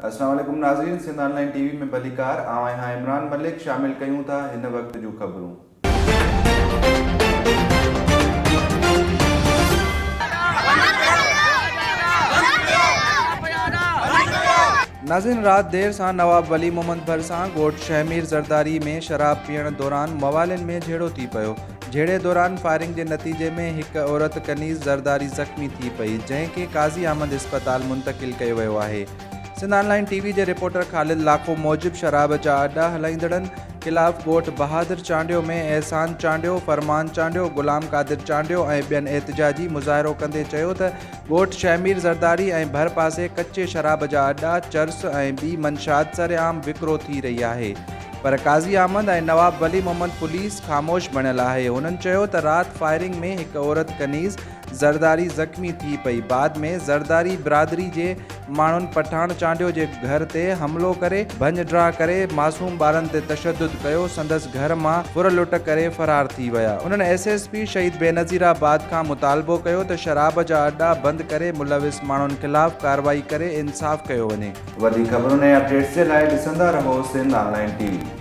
السلام عليڪم ناظرين سنڌ آن لائين ٽي وي ۾ ڀليڪار آئون آهيان عمران ملڪ شامل ڪيون ٿا هن وقت جون خبرون. ناظرين رات دير سان نواب ولي محمد ڀرسان ڳوٺ شهمير زرداري ۾ شراب پيئڻ دوران موالين ۾ جهيڙو ٿي پيو، جهيڙي دوران فائرنگ جي نتيجي ۾ هڪ عورت ڪنيز زرداري زخمي ٿي پئي، جنهن کي قاضي احمد اسپتال منتقل ڪيو ويو آهي. سنڌ آن لائين ٽي وي جي رپورٽر خالد لاکو موجب شراب جا اڏا هلائيندڙن خلاف ڳوٺ بهادر چانڊيو ۾ احسان چانڊيو، فرمان چانڊيو، غلام قادر چانڊيو ۽ ٻين احتجاجي مظاهرو ڪندي چيو ته ڳوٺ شهمير زرداري ۽ ڀر پاسي ڪچي شراب جا اڏا، چرس ۽ ٻي منشيات سرعام وڪرو ٿي رهي آهي پر قاضي احمد ۽ نواب ولي محمد پوليس خاموش بڻيل آهي هنن چيو ته رات فائرنگ ۾ هڪ عورت ڪنيز زرداري زخمي ٿي پئي، بعد ۾ زرداري برادري جي ماڻهن پٺاڻ چانڊيو جي گهر تي حملو ڪري ڀڃ ڊاهه ڪري معصوم ٻارن تي تشدد ڪيو، سندس گهر مان ڦر لٽ ڪري فرار ٿي ويا. انهن ايس ايس پي شهيد بينظير آباد کان مطالبو ڪيو ته شراب جا اڏا بند ڪري ملوث ماڻهن خلاف ڪارروائي ڪري انصاف ڪيو وڃي. وڌيڪ خبرن ۽ اپڊيٽس جي لاء ڏسندا رهو سنڌ آن لائين ٽي وي.